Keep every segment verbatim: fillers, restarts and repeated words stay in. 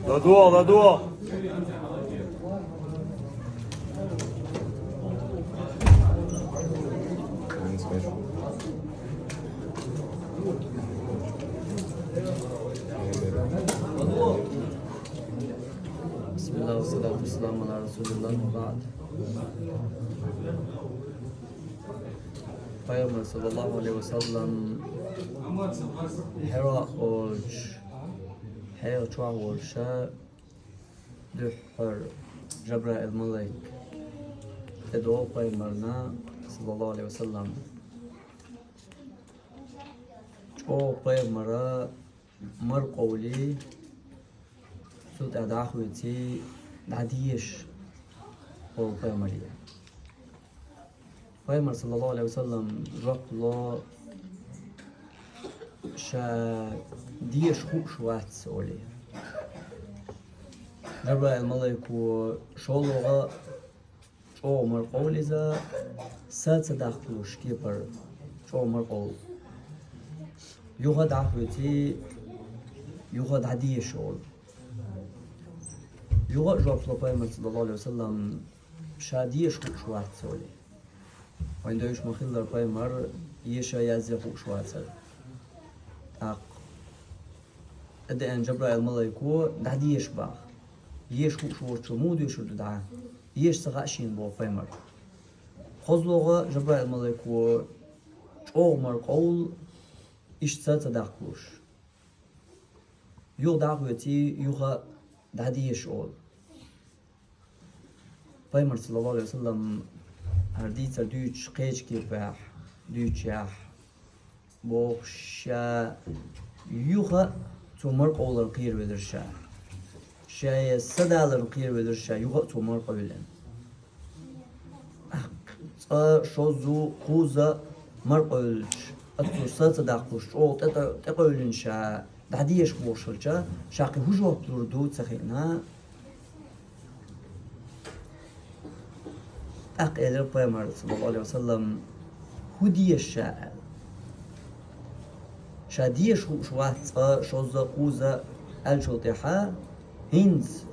Ладугӏа, ладугӏа. بسم الله والصلاة والسلام على رسول الله وبعد. Пайхамар, саллаллаху алейхи ва саллам, Хьира олча, Хьира чохь волуш, дуьххьара Жабраил малайк тӀедогӀу пайхамарна, саллаллаху алейхи ва саллам. ЧӀогӀа пайхамара маркъовлий, цул тӀаьхьа дӀахоьций, дӀадеша олу пайхамаре. Пайхамар, саллаллаху алейхи ва саллам, жоп ло, ша деша хууш вац, олий. Жабраил малайко шолгӀа чӀогӀа маркъовла иза, са ца даккхалуш кепара чӀогӀа маркъовла. Юха дӀахоьций, юха дӀадеша олу. Юха а жоп ло пайхамар, саллаллаху алейхи ва саллам, ша деша хууш вац, олий. Вайн девзаш ма-хиллара пайхамар, еша язъян хууш вацара. ТӀаккха тӀедеана Жабраил малайко дӀадеша боху. Еша хууш воцучо муха доьшур ду дӀа? Еша ца хаьа шена, боху пайхамар. КхозлагӀа Жабраил малайко чӀогӀа маркъовла, иштта са ца даккхалуш. Юха дӀахоьций, юха дӀадеша олу. Пайхамар, саллаллаху алейхи ва саллам, хӀара дийцар дуьйцуш, кхечу кепехь дуьйцучехь, боху, ша юха а цо маркъовларна кхеравелира ша. Ша са даларна кхеравелира ша, юха а цо маркъовлина. Цкъа, шозза, кхузза маркъовлуш, оццул са ца даккхалуш, чӀогӀа тӀе-, тӀекъевлина ша, дӀадеша бохуш хилча, ша кхин хӀун жоп лур ду ца хиъна. ТӀаккха элира пайхамар, саллаллаху алейхи ва саллам, хӀун деша ша аьлла. Ша деша хууш вац цкъа, шозза, кхузза аьллачул тӀаьхьа, хӀинца,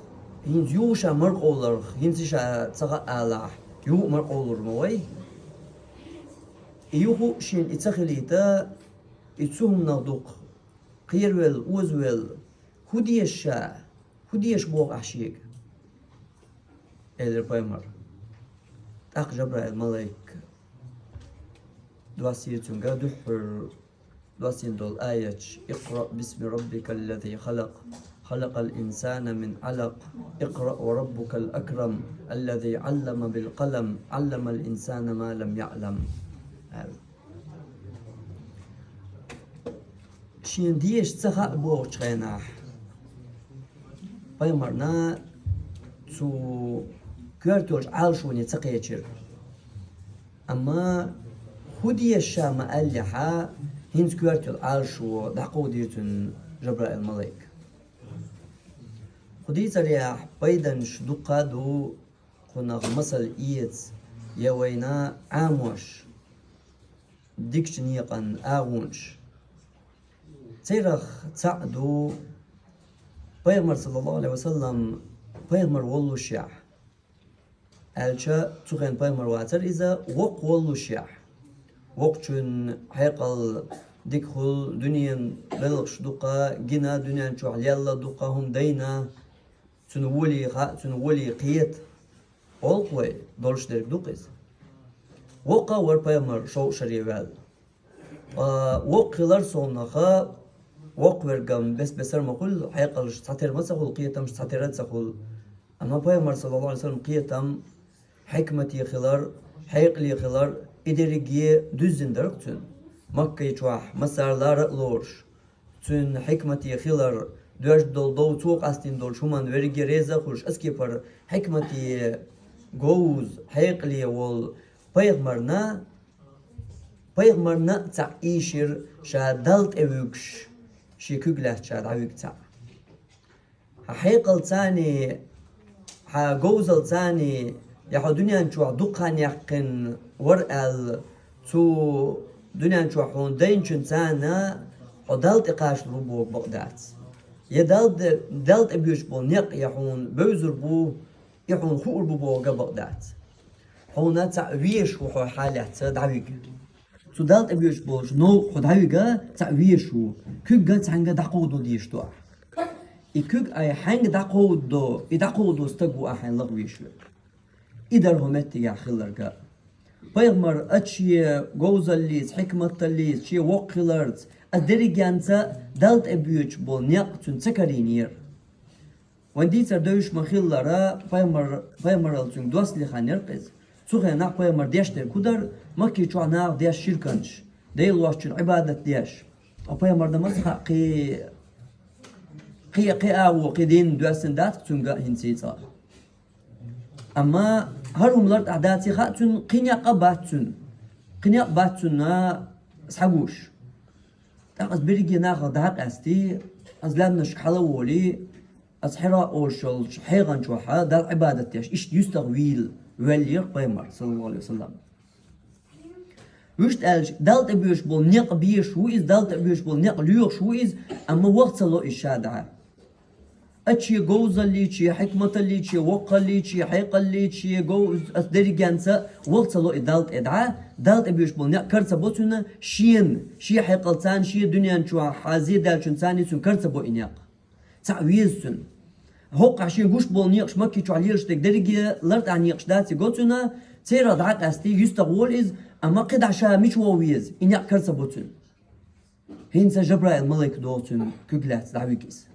хӀинца юха ша маркъовларх, хӀинца ша ца хаьа алахь, юха а маркъовлур ма вай. И юха а шена и ца хилийта, и цу хӀуманах дукха кхеравелла, озавелла, хӀун деша ша, хӀун деша боху ахь шега? Элира пайхамар. ТӀаккха Жабраил малайк доссийра цуьнга дуьххьара доссийна долу аяташ: «Икъраъ бисми раббикал лази халакъ, халакъал инсана мин алакъ, икъраъ ва раббукал акрам, аллази аллама бил къалам, алламал инсана ма лам яълам», аьлла. Шена деша ца хаьа бохучу хенахь, пайхамарна цу коьрта йолчу Ӏалашоне ца кхечира. Амма хӀун деша ша ма аьллехьа, хӀинца коьрта йолу Ӏалашо дӀакховдийра цуьнан Жабраил малайк. Кху дийцарехь пайданаш дуккха а ду, кхунах масал эца, я вайна Ӏамош дикачу некъан агӀонаш. Церах цхьаъ ду, пайхамар, саллаллаху алейхи ва саллам, пайхамар воллушехь, аьлча, цу хенахь пайхамар вацара иза, воккха воллушехь. Воккхачун хьекъал дика хуьлу, дуьненан белхаш дуккха гина, дуьнен чохь лелла дуккха хӀума дайна, цуьнан воле хаьа, цуьнан воле кхета. Олу-кх вай, долуш дерг ду-кх иза. Воккха а вара пайхамар шовзткъа шаре ваьлла. Ткъа воккха хилар совнаха, воккхаверг-м бес-бесара ма хуьлу, хьекъалш цхьатера ма ца хуьлу, кхетамаш цхьатера а ца хуьлу. Амма пайхамар, саллаллаху алейхи ва саллам, кхетам, хьикмате хилар, хьекъале хилар, и дерриге дуьззина дара-кх цуьнан. Маккай чохь массара лара а лоруш, цуьнан хьикмате хилар, доьжна долу дов цо къастийна долчу хӀуманна верриге реза а хуьлуш, аса кепара хьикмате говза, хьекъале волу пайхамарна, пайхамарна а цхьаъ ийшира ша Далла тӀе вуьгуш, шен куьг лаьцна ша дӀавуьгу цхьаъ. Хьан хьекъалцаний, хьан говзалцаний, Я хьо дуьнен чохь дукха хан яьккхина вара аьлла, цу дуьнен чохь хьуна дайначун царна хьо Далла тӀе кхачалур ву боху бакъ дац. Я Далла, Далла тӀе боьдуш болу некъ я хьуна бевзар бу, и хьуна хуур бу боху бакъ дац. Хьуна цхьаъ везаш ву хьо хьалаьцна дӀавига. Цу Далла тӀе боьдуш болчу новкъа хьо дӀавига цхьаъ везаш ву, куьг цхьаьнга дӀакховдо дезаш ду ахь. И куьг ахь хьаьнга дӀакховдадо, и дӀакховдадо стаг ву ахь хьайна лаха везаш верг. И дара хьо меттигехь хилларг. Пайхамар а шен говзаллица, хьикматаллица, шен воккха хиларца, а дерригенца Далла тӀе боьдуш болу некъ цуьнан ца карийнера. Вайн дийцар девзаш ма-хиллара, пайхамар, пайхамаралла цуьнга доссале хан яра иза. Цу хенахь пайхамар деш дерг хӀун дара, Макки чохь наха деш ширканаш, Делан воцчунна Ӏибадат деш. Ткъа пайхамарна ма ца хаьа кхин, кхин, кхин агӀо, кхин дин доьссина дац цуьнга а хӀинца цкъа. Амма хӀара хӀума лартӀехь даций хаьа цуьнан, кхин некъ а бац цуьнан. Кхин некъ бац цуьнан схьагуш. ТӀаккха аса берриге нахах дӀа а къаьстий, аса лаьмнашка хьала а волий, аса Хьира олуш йолчу хьегӀан чохь Далла Ӏибадат деш, иштта юьстах вийла, ваьллера пайхамар, саллаллаху Ӏалайхи ва саллам. Вуьшта аьлча, Далла тӀе боьдуш болу некъ безаш ву иза, Далла тӀе боьдуш болу некъ лоьхуш ву иза, амма ваха ца ло иза ша дӀа. А шен говзалличий, хьикматалличий, воккхалличий, хьекъалличий, гов-, аса дерригенца ваха ца ло и Далла тӀе дӀа, Далла тӀе боьдуш болу некъ кара ца бо цуьнан, шена, шен хьекъалца, шен дуьнен чохь хьазедаьллачун царна цуьнан кара ца бо и некъ. Цхьаъ веза цуьнан. ХӀокхахь шен гуш болу некъаш Макки чохь лелаш дерг дерриге лартӀехь некъаш даций го цуьнан, церах дӀа а къаьстий, юьстах волу иза, амма кхидӀа ша мича вогӀу веза, и некъ кара ца бо цуьнан. ХӀинца Жабраил малайк догӀу цуьнан куьг лаьцна дӀавига иза.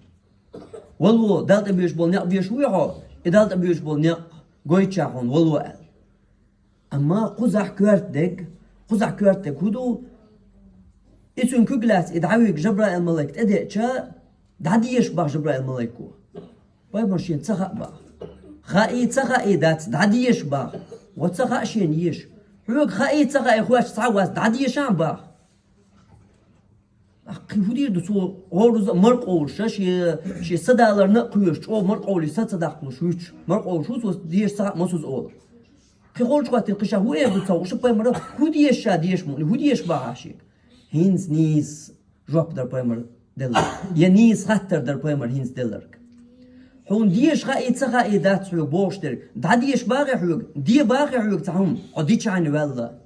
Вало, Далла тӀе боьдуш болу некъ безаш вуй хьо, и Далла тӀе боьдуш болу некъ гойту ша хьуна, вало аьлла. Амма кхузахь коьрта дерг, кхузахь коьрта дерг хӀун ду? И цуьнан куьг лаьцна и дӀавига Жабраил малайк тӀедеъча, дӀадеша боху Жабраил малайко. Пайхамар шена ца хаьа боху. Хаий, ца хаий дац, дӀадеша боху. Ва ца хаьа шена, еша. Хьоьга хаий, ца хаий хоьттуш цхьа а вац, дӀадешахьа боху. Ахь кхин хӀун дийр ду цо, гӀоруза а маркъовлуш, шен, шен са даларна а кхоьруш, чӀогӀа маркъовлий са ца даккхалуш вуьтуш, маркъовлуш ву цо, деша ца хаьа масуза олу. Кхин холчу хӀоттийна кхин ша хӀун эр ду ца хууш, пайхамара хӀун деша ша деша мукъане, хӀун деша боху ахь шега? ХӀинца нийса жоп дара пайхамар делларг. Я нийса хаттар дара пайхамар хӀинца делларг. Хьуна деша хаий, ца хаий дац хьоьга бохуш дерг. ДӀадеша бохий хьоьга, де бохий хьоьга цхьа хӀума, хьо дичахьана ваьлла.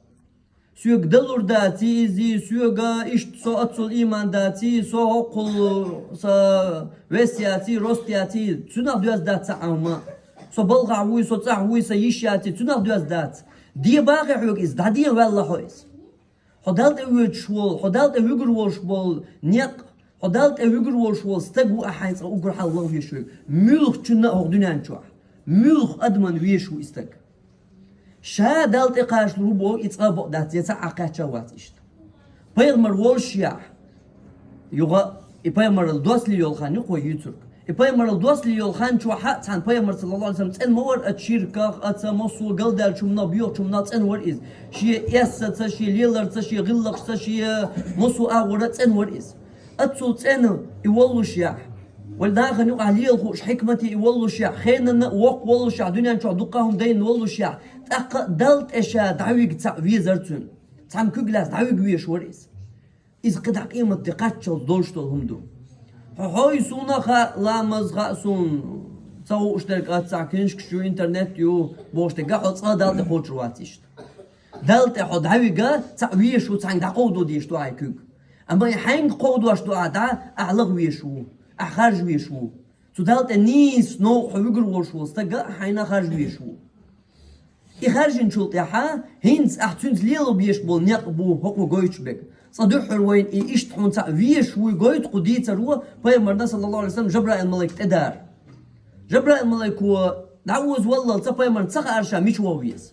Соьга далур даций иза, соьга иштта со оццул ийман даций, со хӀоккхул сан вес яций, рост яций, цунах доьзна дац цхьа а хӀума. Со балхахь вуй, со цӀахь вуй, сан йиш яций, цунах доьзна дац. Де бохий хьоьга иза, дӀадеха ваьлла хьо иза. Хьо Далла тӀе воьдуш волу, хьо Далла тӀе вуьгур волуш болу некъ, хьо Далла тӀе вуьгур волуш волу стаг ву ахь хьайна цкъа уггар хьалха лаха везаш верг. Муьлххачунна а хӀокху дуьнен чохь. Муьлхха адамна везаш ву и стаг. Ша Далла тӀе кхачалур ву боху и цкъа а бакъ дац, я цхьа а кхаьчча а вац иштта. Пайхамар волушшехь, юха и пайхамарал доссале йолу хан ю кхо йийцург. И пайхамарал доссале йолу хан чохь а цхьана пайхамар, саллаллаху Ӏалайхи ва саллам, цӀена ма вара оцу ширках, оцу массо а галдаьллачу хӀуманах, боьхачу хӀуманах цӀена вара иза. Шен эссаца, шен леларца, шен гӀиллакхашца, шен массо а агӀора цӀена вара иза. Оццул цӀена и воллушехь, вай нахана юкъахь лела хууш хьикмате и воллушехь, хенанна а воккха воллушехь, дуьнен чохь дуккха а хӀума дайна воллушехь, тӀаккха а Далла тӀе ша дӀавига цхьаъ везара цуьнан. Цхьана куьг лаьцна дӀавига везаш вара иза. Иза кхидӀа къематде кхаччалц долуш долу хӀума ду. Хьо хьой суна хаьа, ламаз хаьа суна, ца хууш дерг аццахь, книжкаш ю, интернет ю, бохуш дерг хьо цкъа а Далла тӀе кхочур вац иштта. Далла тӀе хьо дӀавига, цхьаъ везаш ву, цхьаьнга дӀакховдо дезаш ду ахь куьг. Амма и хьаьнга кховдош ду ахь дӀа, ахь лаха везаш ву, ахь харжа везаш ву. Цу Далла тӀе нийса новкъа хьо вуьгур волуш волу стаг а хьайна харжа везаш ву. И хаьржинчул тӀаьхьа, хӀинца ахь цуьнца лело безаш болу некъ бу хӀокхо гойтуш берг. Цкъа дуьххьара вайна и иштта хьуна цхьаъ везаш вуй гойту кху дийцаро пайхамарна, саллаллаху Ӏалайхи ва саллам, Жабраил малайк тӀедар. Жабраил малайко дӀаоза валлалца пайхамарна ца хаьара ша мича вогӀу веза.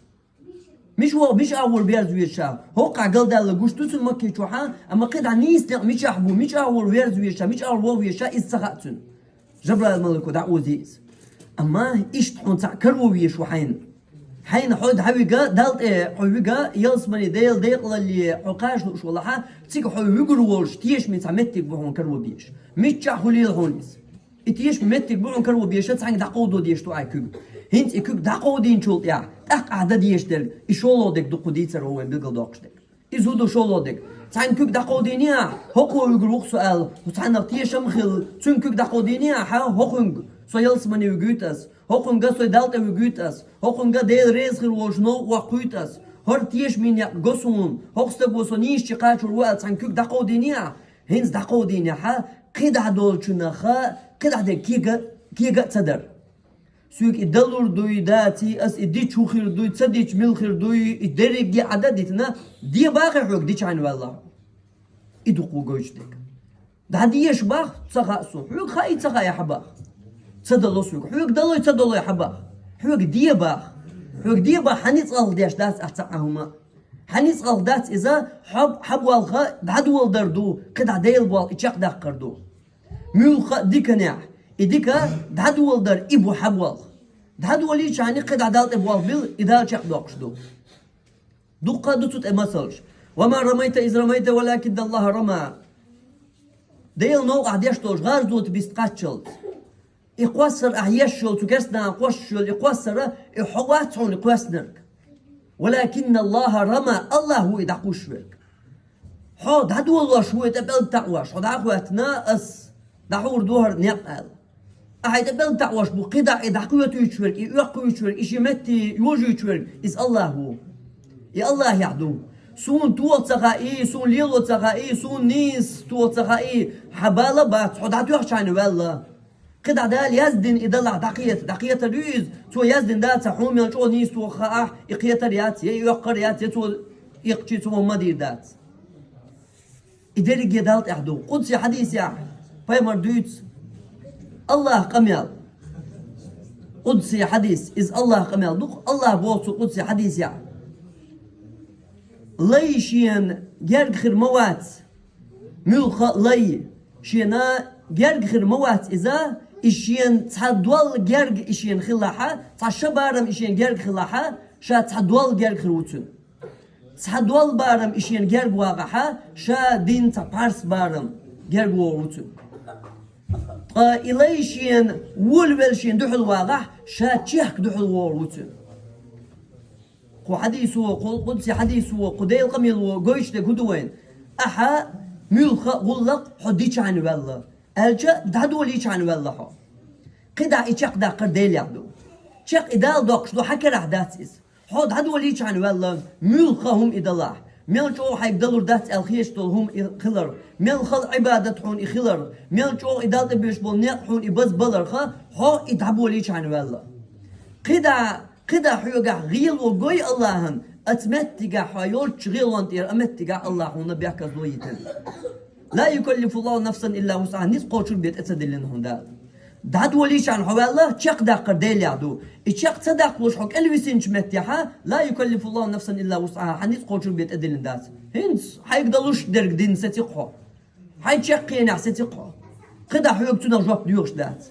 Мича вогӀу, мича агӀор верза веза ша. ХӀокхахь галдаьлла гуш ду цуьнан Макки чохьа, амма кхидӀа нийса некъ мичахь бу, мича агӀор верза веза ша, мича агӀор вогӀу веза ша, иза ца хаьа цуьнан. Жабраил малайко дӀаозий иза. Амма иштта хьуна цхьаъ каро везаш ву хьайна. Хьайна хьо дӀавига, Далла тӀе хьо вига, ялсамани Делан декъалалле хьо кхача лууш валахьа, цига хьо вуьгур волуш тешаме цхьа меттиг бу хьуна каро безаш. Миччахь хуьлийла хьуна иза. И тешаме меттиг бу хьуна каро безаш, цхьаьнга дӀакховдо дезаш ду ахь куьг. ХӀинца и куьг дӀакховдийначул тӀаьхьа, тӀаккха ахь дан дезаш дерг, и шолгӀа дерг ду кху дийцаро вайна билгалдоккхуш дерг. Иза хӀун ду шолгӀа дерг? Цхьана куьг дӀакховдийна ахь, хӀокхо вуьгур ву-кх со аьлла, хӀу цхьаннах тешам а хилла, цуьнан куьг дӀакховдийна ахь, хӀокхуьнга со ялсамане вуьгуьйту ас, хӀокхуьнга со Далла тӀе вуьгуьйту ас, хӀокхуьнга Дела реза хир волчу новкъа воккхуьйту ас, хӀара тешамийн некъ го суна, хӀокху стаго со нийсачу кхачор ву аьлла, цхьана куьг дӀакховдийна ахь, хӀинца дӀакховдийна ахь, кхидӀа долчунах, кхидӀа дерг кега, кега а ца дара. Соьга и далур дуй, даций, ас и дича хӀун хир дуй, ца дича мила хир дуй, и дерриге а Ӏа дан а дитина, де бохий хьоьга дичахьана ваьлла хьо? И ду-кх гойтуш дерг. ДӀадеша боху, ца хаьа суна. Хьоьга хаьий, ца хаьий хьан боху? Ца дало соьга. Хьоьга далой, ца далой хьан боху? Хьоьга де боху. Хьоьга де боху, хьан ницкъалх деш дац ахь цхьа а хӀума. Хьан ницкъалх дац иза, хьо, хьан болх дӀадоладар ду, кхидӀа Делан болх и чекхдаккхар ду. Муьлхха а диканехь, и дика дӀадоладар и бу хьан болх. ДӀадолийчахьана кхидӀа Далла тӀе болх билла, и Дала чекхдоккхуш ду. Дуккха а ду цу тӀе масалш. «وما رميت إذ رميت ولكن الله رمى». Делан новкъахь деш долчу гӀазота бист кхаччалц. И кхоссар ахь еш йолу, цу керстанаха кхоссаш йолу и кхоссар, и хьо вац хьуна и кхоьссинарг. «ولكن الله رمى», АллахӀ ву и дӀакхуьссуш верг. Хьо дӀадолош ву и тӀе пӀелг таӀош, хьо дӀа а хӀоьттина, ас дӀахьур ду хӀара некъ аьлла. Ахьа и тӀе пӀелг таӀош бу, кхидӀа и дӀакхоьтуьйтуш верг, и оьккхуьйтуш верг, и шен метте йожуьйтуш верг, иза АллахӀ ву. И АллахӀехь ду. Суна тоха ца хаьий, суна лело ца хаьий, суна нийса тоха ца хаьий, хьан бала а бац, хьо дӀатоьхчахьана ваьлла. КхидӀа Дала яздина и далахь дӀакхета, дӀакхетар ю иза, цо яздина дацахь, хьуна мел чӀогӀа нийса тоха хаахь, и кхетар яц, я и оьккхар яц, я цо иккхачий цо ма дийр дац. И дерриге Далла тӀехь ду. Къудси хьадисехь пайхамар дуьйцу АллахӀан къамел. Къудси хьадис, иза АллахӀан къамел ду-кх, АллахӀа боху цу къудси хьадисехь: лай шена герга хир ма вац. Муьлхха а лай шена герга хир ма вац иза, и шена цхьа дол герга и шена хилахь, цхьа шо барам и шена герга хилахь, ша цхьа дол герга хир ву цуьнан. Цхьа дол барам и шена герга вагӀахь, ша дина цхьа пхьарс барам герга вогӀур ву цуьнан. Ткъа и лай шена волавелла шена дуьхьал вагӀахь, ша чехка дуьхьал вогӀур ву цуьнан. Кху хьадисо, кху къудси хьадисо, кху Делан къамело гойтуш дерг хӀун ду вайна? Ахьа муьлхха а гӀуллакх хьо дичахьана ваьлла, аьлча дӀадолийчахьана ваьлла хьо. КхидӀа и чекхдаккхар Делехь ду. Чекх и Дала доккхуш ду, хьан карахь дац иза. Хьо дӀадолийчахьана ваьлла, муьлхха а хӀума и далахь, мел чӀогӀа хьайга далур дац аьлла хеташ долу хӀума и хиларх, мел хала Ӏибадат хьуна и хиларх, мел чӀогӀа и Далла тӀе боьдуш болу некъ хьуна и базбаларх, хьо и дӀаболийчахьана ваьлла. КхидӀа, кхидӀа хьоьгахь гӀело гой АллахӀан, оцу меттигехь хьо йолчу гӀелонна тӀера а меттигехь АллахӀа хьуна бехказло йитина. «لا يكلف الله نفسا إلا وسعها», ницкъ кхочург бен тӀе ца диллина хьуна Дала. ДӀадолийчахьана хьо ваьлла, чекхдаккхар Делехь ду. И чекх ца даккхалуш хьо кӀелвисинчу меттехь, «لا يكلف الله نفسا إلا وسعها», хьан ницкъ кхочург бен тӀедиллина дац. ХӀинца хьайга далуш дерг дина сеци-кх хьо. Хьайн чекхъенехь сеци-кх хьо. КхидӀа хьоьга цунах жоп доьхуш дац.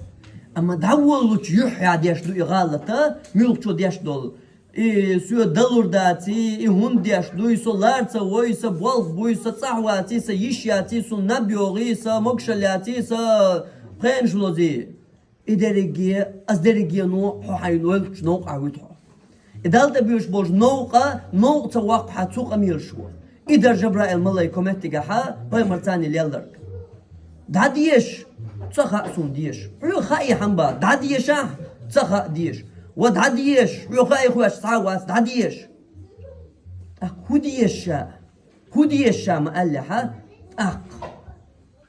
Амма дӀаволлучу юьххьехь деш ду и гӀалат, муьлххачо деш долу. И соьга далур даций, и хӀунда деш дуй, со лар ца вой, сан болх буй, сан цӀахь ваций, сан йиш яций, суна наб йогӀий, сан могушалла яций, сан пхенаш лозий. И дерриге, ас дерригено хьо хьайн воьллучу новкъахь вуьту хьо. И Далла тӀе боьдуш болчу новкъа, новкъа ца воккху хьан цу къамелашо. И дара Жабраил-малайко меттигехь пайхамарца лелларг. ДӀадеша, ца хаьа суна деша. Хьоьга хаьий хьан боху, дӀадешахь, ца хаьа деша. Ва дӀадеша, хьоьга хаьий хьоьжуш цхьа а вац, дӀадеша. ТӀаккха хӀун деша ша? ХӀун деша ша ма аьллехь, тӀаккха.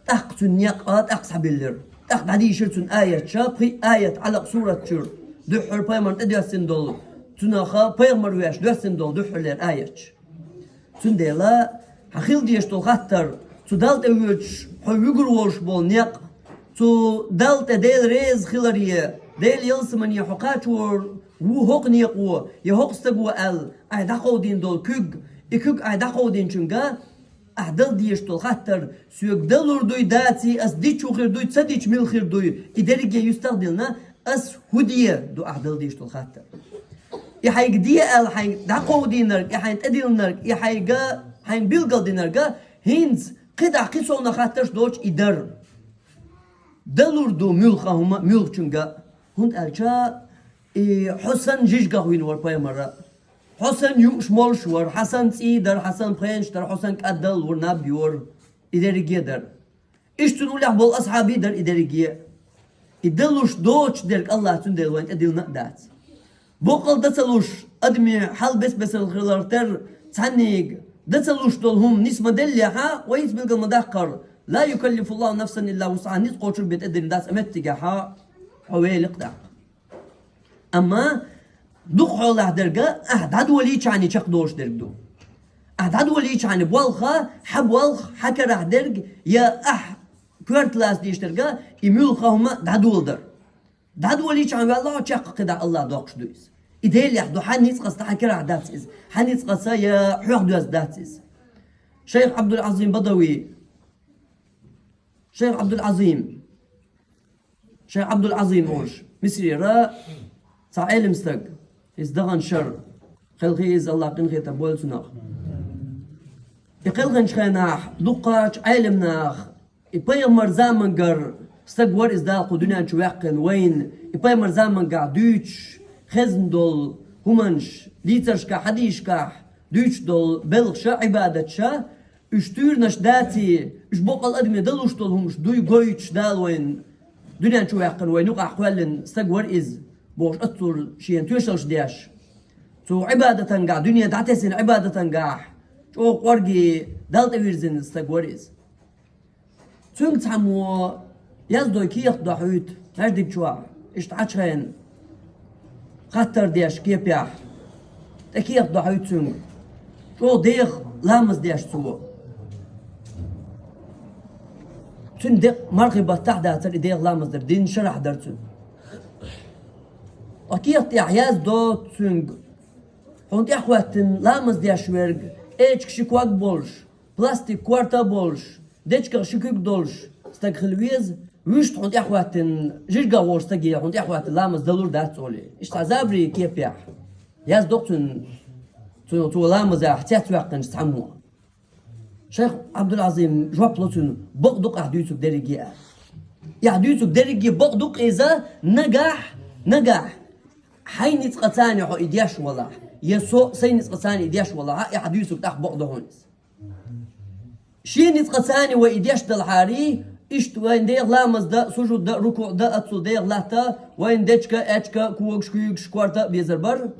ТӀаккха цуьнан некъ а тӀаккха схьабиллира. ТӀаккха дӀадийшира цуьнан аяташ, пхи аят Ӏалакъ сурат чуьра. Дуьххьара пайхамарна тӀедоьссина долу, цунах пайхамар веш доьссина долу дуьххьарлера аяташ. Цундела, хьан хила дезаш долу хаттар, цу Далла тӀе воьдуш, хьо вуьгур волуш болу некъ, цу Далла тӀе Дела реза хиларе, Дела ялсамане хьо кхачор ву хӀокху некъо, я хӀокху стаго аьлла, ахь дӀакховдийна долу куьг, и куьг ахь дӀакховдийначуьнга, ахь дала дезаш долу хаттар, соьга далур дуй, даций, ас дича хӀун хир дуй, ца дича мила хир дуй, и дерриге юьстах а диллина, ас хӀун де ду ахь дала дезаш долу хаттар. И хьайга де аьлла хьайна дӀакховдийнарг, и хьайна тӀедиллинарг, и хьайга, хьайна билгалдинарг, хӀинца кхидӀа кхин совнаха хаттарш доцуш и дара. Далур ду муьлхха а хӀума муьлххачуьнга, хӀунда аьлча И хьо санна жижигах вийна вара пайхамар. Хьо санна юуш молуш вара, хьо санна цӀий дара, хьо санна пхенаш дара, хьо санна кӀаддал вара, наб йора. И дерриге а дара. Иштта цуьнан уллехь болу асхьабий дара и дерриге а. И далуш доцуш дерг АллахӀа цундела вайна тӀедиллина а дац. Боккъал дан ца луш, адамийн хьал бес-бесалла хилар терра, цхьаннега дан ца луш долу хӀума нис ма-деллехьа, вай хӀинца билгал ма-даккхара, ла юкаллифуллаху нафсан илла вусъаха, ницкъ кхочург бен тӀедиллина дац, а меттигехьа хьо велакх даккха. Амма дукха хьолахь дерг ахь дӀадолийчхьана чекхдолуш дерг ду. Ахь дӀадолийчхьана болх, хьан болх, хьан карахь дерг, я ахь коьрта лаца дезаш дерг, и муьлхха хӀума дӀадоладар. ДӀадолийчхьана ваьлла хьо чекх, кхидӀа АллахӀа доккхуш ду иза. И Делехь ду, хьан ницкъаца хьан карахь дац иза, хьан ницкъаца я хьох доьзна дац иза. Шайх Ӏабдул-Ӏазим Бадави, Шайх Ӏабдул-Ӏазим, Шайх Ӏабдул-Ӏазим олуш, Мисрера цхьа Ӏелам стаг, иза дахана шара, кхелхи иза, АллахӀа къинхетам бойла цунах. И кхелхинчу хенахь дуккхачу Ӏеламнаха, и пайхамар замангара стаг вара иза, Дала кху дуьнен чу ваьккхина вайна, и пайхамар замангахь дуьйцуш хезна долу хӀуманаш, дийцаршкахь, хьадисашкахь дуьйцуш долу белхаша, Ӏибадаташа, уьш туьйранаш даций, уьш боккъал адаме далуш долу хӀумаш дуй гойтуш Дала вайна дуьнен чу ваьккхина, вайна юкъахь кхоьллина стаг вара иза, бохуш, аццул шена тоьшаллаш деш. Цу Ӏибадатангахь, дуьне дӀатесина Ӏибадатангахь, чӀогӀа кӀорге Далла тӀевирзина стаг вара иза. Цуьнга цхьаммо яздой кехат дохьуьйту маьждиг чохь, иштта Ӏачхайна хаттар деш кепехь, тӀе кехат дохьуьйту цуьнга. ЧӀогӀа деха ламаз деш цо. Цуьнан декъа мархи баттахь дацара и деха ламаз дар, дийнна шарахь дара цуьнан. Ткъа кехат тӀехь яздо цуьнга: хьуна тӀехӀоьттина ламаз деш верг, эчиг ши ког болуш, пластик корта а болуш, дечигах ши куьг долуш стаг хила веза, вуьшта хьуна тӀехӀоьттина, жижигах волчу стаге хьуна тӀехӀоьттина ламаз далур дац олий. Иштта цхьа забарийн кепехь яздо-кх цуьнан, цо, цо ламазехь цецваьккхинчу цхьаммо. Шайх Ӏабдул-Ӏазим жоп ло цуьнан: бакъ ду-кх ахь дуьйцург дерриге а. И ахь дуьйцург дерриге бакъ ду-кх иза, нагахь, нагахь хьайн ницкъаца хьо и деш валахь, я со сайн ницкъаца и деш валахь, и ахь дуьйцург тӀаккха бакъ ду хьуна иза. Шен ницкъаца вай и деш далахьарий, иштта вайн деха ламаз дан, сужуд дан, рукуӀ дан, аццул деха латта, вайн дечка, эчка, когаш, куьйгаш корта а безар бара.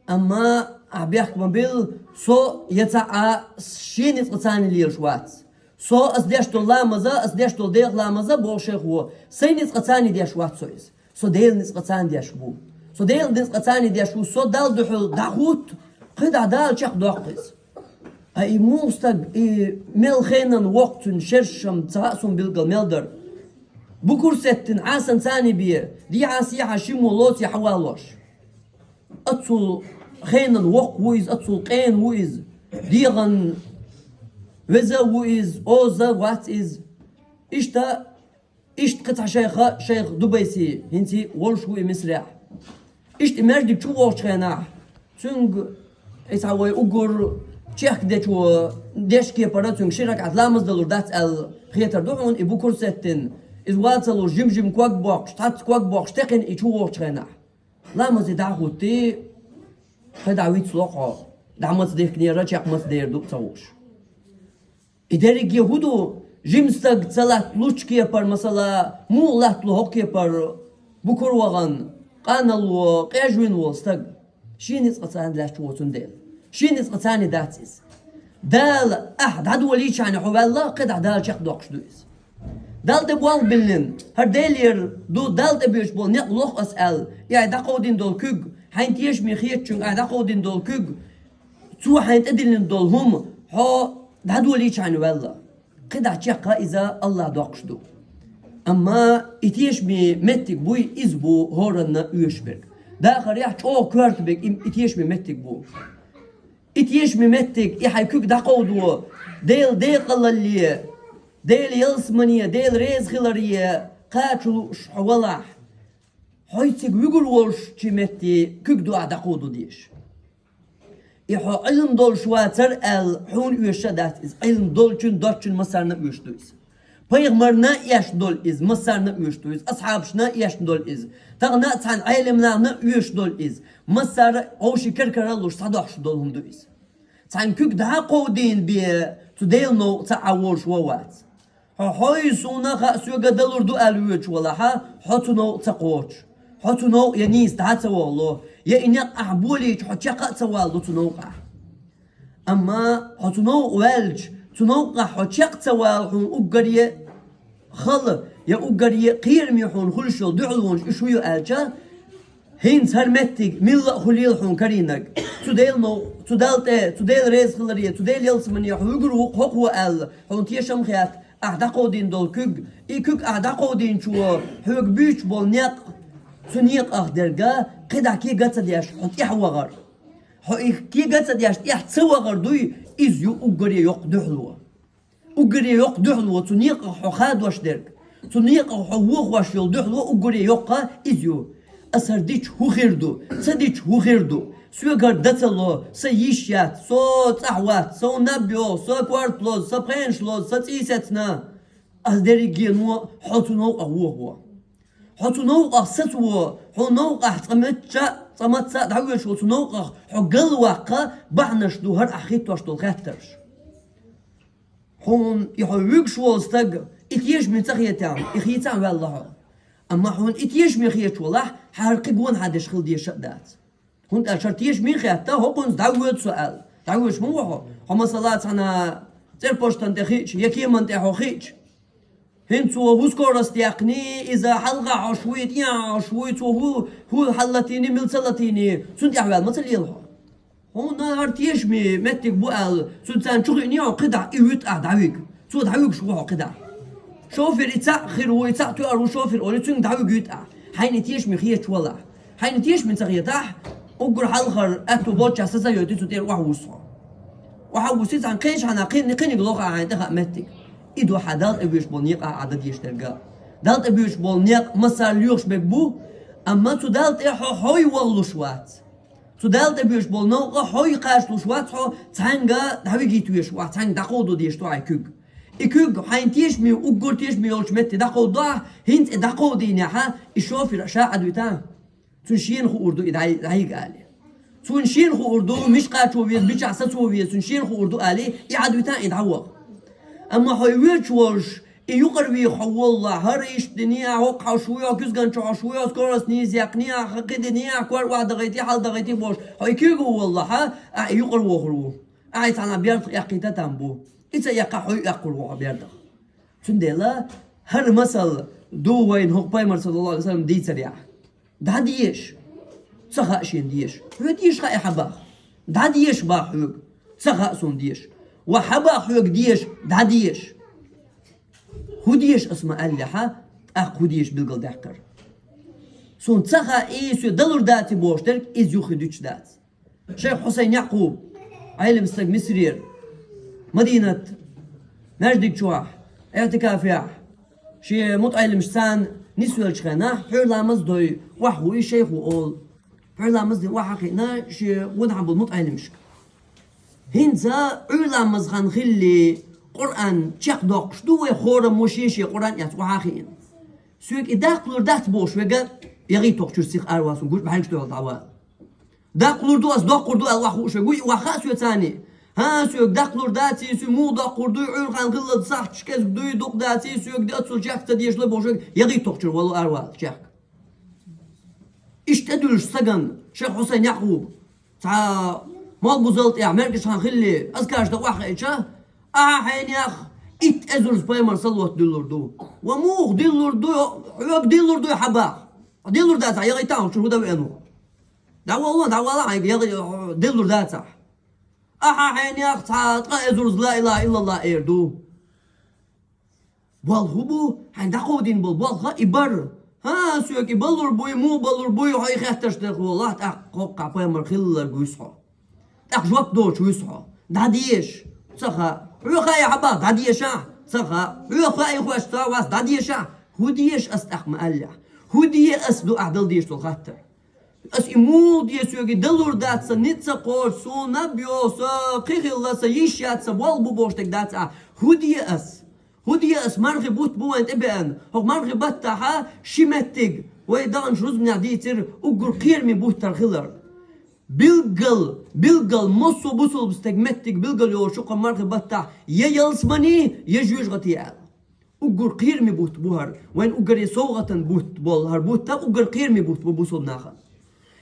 Амма ахь бехк ма билла, со я цхьа а шен ницкъаца лелаш вац. Со ас деш долу ламаза, ас деш долу деха ламаза, боху шайхо, сайн ницкъаца деш вац со иза. Со Делан ницкъаца деш ву. Со Делан ницкъаца деш ву, со Далла дуьхьал дӀахӀутту, кхидӀа Дала чекхдоккху иза. Ткъа и муха стаг, и мел хенан воккху цуьнан шершам ца хаьа суна билггал мел дара. Букур сеттина Ӏасанца бен, дехьа-сехьа шиммо лоций хьавалош. Аццул хенан воккха ву иза, аццул къена ву иза. ДегӀан веза а ву иза, оза а вац иза. Иштта, иштта кхин цхьа шайха, шайх Дубайси, хӀинца волуш ву и Мисрехь. Иштта и маьждиг чу вогӀучу хенахь, цуьнга, и цхьа вай уггар чехка дечо деш кепара цуьнга ши ракаӀат ламаз далур дац аьлла хетар ду хьуна, и букур сеттина. Иза ван ца луш, жим-жим ког боккхуш, цхьацца ког боккхуш, текхина и чу вогӀучу хенахь. Ламазе дӀа а хӀуттий, кхидӀа вицло хьо, дӀа маца дихкинера, чекх маца дер ду ца хууш. И дерриге хӀун ду, жима стаг ца латталучу кепара, масала, муха латтало хӀокху кепара, букур вахана, къаналло, къежвина волу стаг? Шен ницкъаца лаьтташ ву цундела. Шен ницкъаца дац иза. Дала ахь дӀадолийчхьана хьо ваьлла, кхидӀа Дала чекхдоккхуш ду иза. Далла тӀе болх биллина, хӀара Делера ду, Далла тӀе боьдуш болу некъ лоху ас аьлла, и ахь дӀакховдийна долу куьг, хьайн тешаме хетачуьнга ахь дӀакховдийна долу куьг, цо хьайн тӀедиллина долу хӀума, хьо дӀадолийчхьана ваьлла. КхидӀа чекх иза АллахӀа доккхуш ду. Амма и тешаме меттиг буй, иза бу хӀоранна оьшуш берг. Дахарехь чӀогӀа коьрта берг и, и тешаме меттиг бу. И тешаме меттиг, и хьайн куьг дӀакховдо, Делан декъалалле, Делан ялсамане, Делан резахиларе кхача лууш хьо валахь, хьо цига вуьгур волчу метте куьг ду ахь дӀакховдо дезаш. И хьо Ӏилма долуш вацара аьлла, хьуна оьшуш а дац иза, Ӏилма долчун, доцчун массарна а оьшуш ду иза. Пайхамарна а эшна долу иза, массарна а оьшуш ду иза, асхьабашна а эшна долу иза, тахана а цхьана Ӏеламнахана а оьшуш долу иза, массара а вовшийн кара-кара а луш схьадохьуш долу хӀума ду иза. Цхьана куьг дӀа а кховдийна бен, цу Делан новкъа ца Ӏа волуш вон вац. Хьо хьой, суна хаьа, соьга далур ду аьлла воьдуш валахь, хьо цу новкъа ца кхочуш. Хьо цу новкъа я нийса дӀа а ца вахало, я и некъ ахь болийча, хьо чекх а ца валало цу новкъахь. Амма хьо цу новкъа ваьлча, цу новкъахь хьо чекх ца вала хьуна уггаре а хала, я уггаре а кхераме хьуна хуьлуш йолу дуьхьалонаш уьш хӀун ю аьлча, хӀинца хӀара меттиг милла а хуьлийла хьуна карийнарг. Цу Делан новкъа, цу Далла тӀе, цу Делан реза хиларе, цу Делан ялсамане хьо вуьгур ву-кх хӀокхо аьлла, хьуна тешам хетта, ахь дӀакховдийна долу куьг, и куьг ахь дӀакховдийначо хьоьга буьйцуш болу некъ, цу некъах дерг кхидӀа кега ца деш, хьо тӀаьхьа вахар. Хьо и кега ца деш тӀаьхьа ца вахар дуй, иза ю уггаре йоккха дуьхьало. Уггаре йоккха дуьхьало цу некъах хьо хадош дерг. Цу некъах хьо вохош йолу дуьхьало уггаре йоккха иза ю. Аса хӀара дича хӀун хир ду, ца дича хӀун хир ду? Соьга хӀара дан ца ло, сан йиш яц, со цӀахь вац, со наб йо, со корта лозу, сан пхенаш лозу, сан цӀий сецна. Аса дерриге а хьо цу новкъах вохо. Хьо цу новкъах сацаво, хьо новкъахь цкъа мачча а, цкъа мацца а дӀавоьдуш волу цу новкъах хьо галваккха бахьанаш ду хӀара ахь хӀиттош долу хаттарш. Хьуна и хьо вуьгуш волу стаг и тешаме ца хетахь, и хийцахь а ваьлла хьо. Амма хьуна и тешаме хеташ валахь, хьан хӀара кхин гонахьа деш хила дезаш а дац. ХӀунда аьлча хӀара тешаме хетта, хӀокхунца дӀавоьду со аьлла. ДӀавоьдуш ма ву хьо. Хьо, масала, цхьана цӀерпаштан тӀе хиъча, я кеман тӀе хьо хиъча, хӀинца цо хӀун скорость яьккхиний, иза хьалха хьош вуй, тӀехьа хьош вуй, цо хӀун, хӀун хьаллатийний, мила ца латийний, цунна тӀехь ваьлла ма ца лела хьо. Хьуна хӀара тешаме меттиг бу аьлла, цуьнан царна чу хиъний хьо кхидӀа, и вуьту ахь дӀавига. Цо дӀавуьгуш ву хьо кхидӀа. Шофер и цхьаъ хир ву, и цхьаъ тоьар ву шофер олий, цуьнга дӀавуьгуьйту ахь. Хьайна и тешаме хеташ валахь. Хьайна и тешаме ца хетахь, уггар хьалхара аьтту болччохь са ца йойтий цу тӀера охьавуссу хьо. Охьавуссий цхьана кхечахьана кхин-, кхиниг лоху ахь хьайна тӀехаа меттиг. И ду хьан Далла тӀебоьдуш болу некъа ахь дӀадеша дерг а. Далла тӀебоьдуш болу некъ массара лоьхуш берг бу, амма цу Далла тӀе хьо хьой вахлуш вац. Цу Далла тӀебоьдуш болу новкъа хьой кхачалуш вац хьо, цхьаьнга дӀавигийта веш вац, цхьаьнга дӀакховдо дезаш ду хьайн куьг. И куьг хьайна тешаме, уггар тешаме йолчу метте дӀакховдо ахь, хӀинца и дӀакховдийнехь, и шофер ша Ӏадвита. Цунна шена хуур ду и дӀай-, дӀайига али. Цунна шена хуур ду, мича кхачо веза, мичахь сацо веза, цунна шена хуур ду али, и Ӏадвита и дӀаваха. Амма хьо и воьдуш волуш, и юкъара веха хьо воллахь, хӀара иштта диний ахь, хӀокху хьош вуй хьо, куьзган чу хьош вуй хьо, скорость нийса яьккхиний ахь, кхин диний ахь, кор охьадахийтий, хьалдахийтий бохуш, хьо и куьйга воллахь, ахь и юкъара вохур ву. Ахь и цхьана бердах эккхийта там бу. И ца эккхахь, хьо а эккхур ву хьо бердах. Цундела хӀара масал ду вайна хӀокху пайхамар, саллаллаху Ӏалайхи ва саллам, дийцарехь. ДӀадеша. Ца хаьа шена деша. Хьоьга деша хаьа хьан баха. ДӀадеша баха хьоьга. Ца хаьа суна деша. Ва хьан баха хьоьга деша, дӀадеша. ХӀун деша ас ма аьллехьа, тӀаккха хӀун деша билгалдаьккхира. Суна ца хаьа, и соьга далур даций бохуш дерг, иза юххе дуьтуш дац. Шайх Хьусайн Якъуб, Ӏелам стаг Мисрера, Мадинат, маьждиг чохь, иӀтикафехь, шен мутаӀеллимаш царна нисвеллачу хенахь, хьуьйр ламаз дой, охьахууш шайх ву олу. Хьуьйр ламаз дина охьа а хиъна, шен гонахьа болу мутаӀеллимашка. ХӀинца Ӏуьйр ламаз хан хилли, Къуръан чекхдоккхуш ду вай, хӀораммо шен-шен Къуръан эцна охьа а хиъна. Соьга и даккхалур дац бохуш верг, ягӀийта тоху чуьра сиха аравала, суна гуш бӀаьргаш тӀехула дӀавала. Даккхалур ду ас, доккхур ду аьлла охьахууш верг ву, и охьахаа соьца царний. ХӀан, соьга даккхалур даций, соьга муха доккхур дуй, Ӏуьйр хан хиллалц сахьташ кӀезиг дуй, дукха даций, соьга ди аццул чехка ца дешалой бохуш верг, ягӀийта тоху чуьра вало аравала чехка. Иштта тӀедуьллуш стагана, шайх Хьусайн Якъуб, цхьа молла бузал тӀехь маьркӀаж хан хилли, азкараш дан охьахиъча, ахьа хьенех итт эзарза пайхамар салот диллур ду. Ва муха диллур ду, хьоьга диллур дуй хьан баха? Диллур дацахь, ягӀийта тахьа чуьра хӀун дан веана ву? ДӀавала, дӀавала хьайга, ягӀи-, диллур дацахь. Ахьа хьенех цхьа ткъа эзарза ла илаха иллаллах эр ду. Болх хӀун бу? Хьайн дӀакховдийна болу болх и бар. ХӀан, соьга и балур буй, муха балур буй, хьо и хеттарш дерг волахь, тӀаккха кхоккхахь пайхамар хилларг вуьсу хьо. ТӀаккха жоп доцуш вуьсу хьо. ДӀадеша. Ца хаьа. Хьоьга хаьа хьан баха, дӀадешахь. Ца хаьа. Хьоьга хаьа и хӀоьттина вац, дӀадешахь. ХӀун деша ас тӀаккха ма аьллехь? ХӀун де ас ду ахь дала дезаш долу хаттар? Ас и муха де, соьга и далур дац, сан ницкъ ца кхочу, суна наб йо, со кхин хилла, сан йиш яц, сан болх бу бохуш дерг дац ахь. ХӀун де ас? ХӀу де ас мархи бутт бу вайн тӀебеана? ХӀокху мархи баттахьа ши меттиг вай даханчу рузбанехь дийцира уггар кхераме буттар хилар. Билггал, билггал, массо а бусулба стеган меттиг билггал йолуш ю кху мархи баттахь я ялсамани, я жоьжахати аьлла. Уггар кхераме бутт бу хӀара, вайн уггаре совгӀатан бутт болу хӀара бутт уггар кхераме бутт бу бусулба нахана.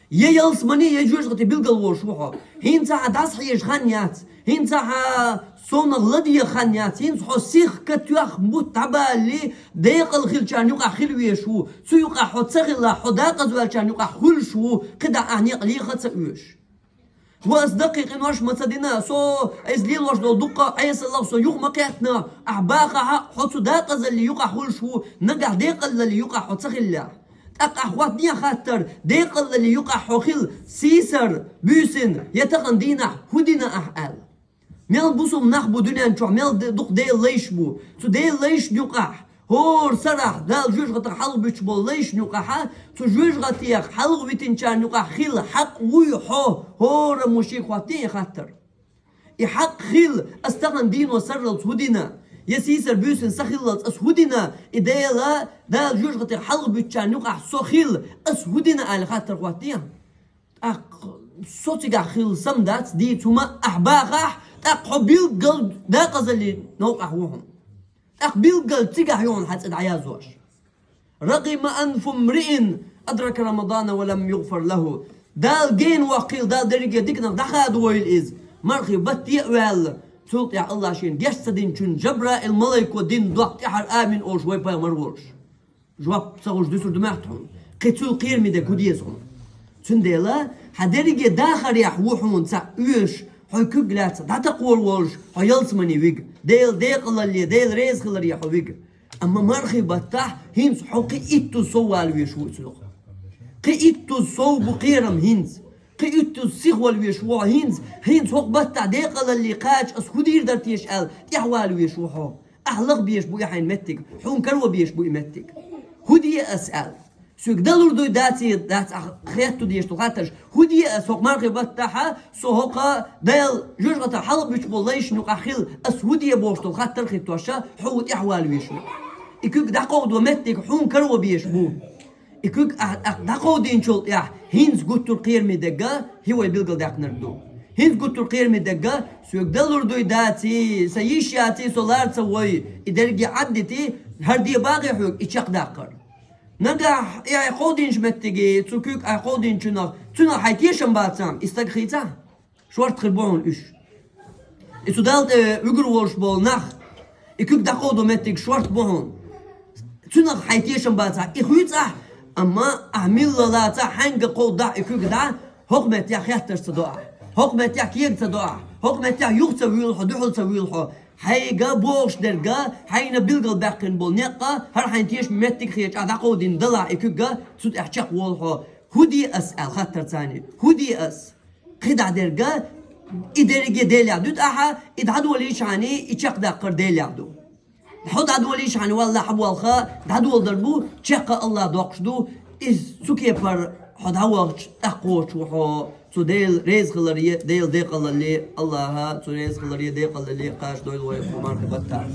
Я ялсамани, я жоьжахати билггал волуш ву хьо. ХӀинца хьан дӀасахьежа хан яц, хӀинца хьан совнах ладегӀа хан яц, хӀинца хьо сихха тоьхна бутт дӀабалале, декъала хиллачарна юкъахь хила везаш ву, цу юкъахь хьо ца хилла, хьо декъаза ваьллачарна юкъахь хуьлуш ву, кхидӀа ахь некъ леха а ца оьшу. Ва ас даккхий къинош ма ца дина, со иза лелош долу дуккха а Ӏесаллах со юха ма кхеттина, ахь бахахьа, хьо цу декъазалли юкъахь хуьлуш ву, нагахь декъалалли юкъахь хьо ца хиллехь. ТӀаккха ахь хӀоттане а хаттар, декъалалли юкъахь хьо хила, сийсара, буьйсина, я тахана дийнахь хӀу дина ахь аьлла. Мел бусулба нах бу дуьнен чохь, мел де-, дукха Делан лайш бу. Цу Делан лайшна юкъахь, хӀора сарахь, Дала жоьжахатех хьалха буьтуш болу лайшна юкъахьа, цу жоьжахатех хьалха витинчарна юкъахь хила хьакъ вуй хьо, хӀора мушиг хӀоттий и хаттар. И хьакъ хила, ас тахана дийно сарралц хӀу дина, я сийсара буьйсина са хиллалц ас хӀу дина, и Дела, Дала жоьжахатех хьалха буьтучарна юкъахь со хила, ас хӀу дина аьлла хаттар хӀоттий? ТӀаккха со цигахь хилла сам дац, дийца хӀума ахь бахахь, тӀаккха хьо билггал декъазалли новкъахь ву хьуна. ТӀаккха билггал цигахь ю хьуна хьан цӀе дӀаяздеш. رغم أنف امرئ أدرك رمضان ولم يغفر له. Дала гена воккхийла, Дала дерриге диканах дӀахадавойла иза. Мархи батте а ваьлла, цул тӀаьхьа Аллах шена геч ца динчунна Жабраил малайко дина доккха тӀаьхьара амин олуш вай пайхамар волуш. Жоп ца гӀуш дуьсур ду моьтту хьуна. Кхин цул кхераме дерг хӀу деза хьуна? Цундела хьан дерриге дахарехь ву хьуна цхьаъ оьшуш, хьо куьг лаьцна дӀатакхор волуш, хьо ялсамани вига. Делан декъалалле, Делан резахиларе хьо вига. Амма мархи баттахь хӀинца хьо кхин иттуза сов вала везаш ву и цунах. Кхин иттуза сов бу кхерам хӀинца. Кхин иттуза сиха вала везаш ву хьо хӀинца. ХӀинца хӀокху баттахь декъалалле кхача ас хӀу дийр дара теша аьлла, тӀаьхьа вала везаш ву хьо. Ахь лаха безаш бу и хьайн меттиг, хьуна каро безаш бу и меттиг. ХӀу де ас аьлла? Соьга далур дуй даций, дац ахь хетта дезаш долу хаттарш. ХӀу де ас хӀокху мархи баттахьа, со хӀокху Дала жоьжахатех хьалха буьтуш болу лайшна юкъахь хила, ас хӀу де бохуш долу хаттар хӀиттош, хьо ву тӀаьхьа вала везаш ву. И куьг дӀакховдо меттиг хьуна каро безаш бу. И куьг ахь тӀаккха дӀакховдийначул тӀаьхьа хӀинца гуттар кхераме дерг хӀи вай билгалдаьккхинарг ду. ХӀинца гуттар кхераме дерг, соьга далур дуй даций, сан йиш яций, со лара ца вой, и дерриге Ӏаддитий, хӀара де бахий хьоьга и чекхдаккхар. Нагахь и хьайн кховдийначу меттиге, цу куьг хьайн кховдийначунах, цунах хьайн тешам бацахь, и стаг хийцахь? Шорта хир бу хьуна уьш. И цу Далла тӀе вуьгур волуш болу нах, и куьг дӀакховдо меттиг шорта бу хьуна. Цунах хьайн тешам бацахь, и хуьйцу ахь, амма ахь милла лацахь, хьаьнга кховдахь и куьг дӀа, хӀокху меттехь хеттарш ца до ахь. ХӀокху меттехь кега ца до ахь. ХӀокху меттехь юха ца вуьйлу хьо, дуьхьал ца вуьйлу хьо. Хьайга бохуш дерг, хьайна билгалбаьккхина болу некъ, хӀара хьайн тешаме меттиг хеташ ахь дӀакховдийна далахь и куьг, цу тӀехь чекхволу хьо. ХӀу де ас аьлла хаттар царний? ХӀу де ас? КхидӀа дерг, и дерриге Делехь дуьту ахьа, и дӀадолийчхьаний, и чекхдаккхар Делехь ду. Хьо дӀадолийчхьаний, валлахь, хьан болх дӀадоладар бу, чекх Аллах доккхуш ду, иза цу кепара хьо дӀавахча, тӀаккхочу ву хьо, цу Делан резахиларе, Делан декъалалле, Аллаха цу резахиларе, декъалалле кхачадойла вай кху мархи баттахь.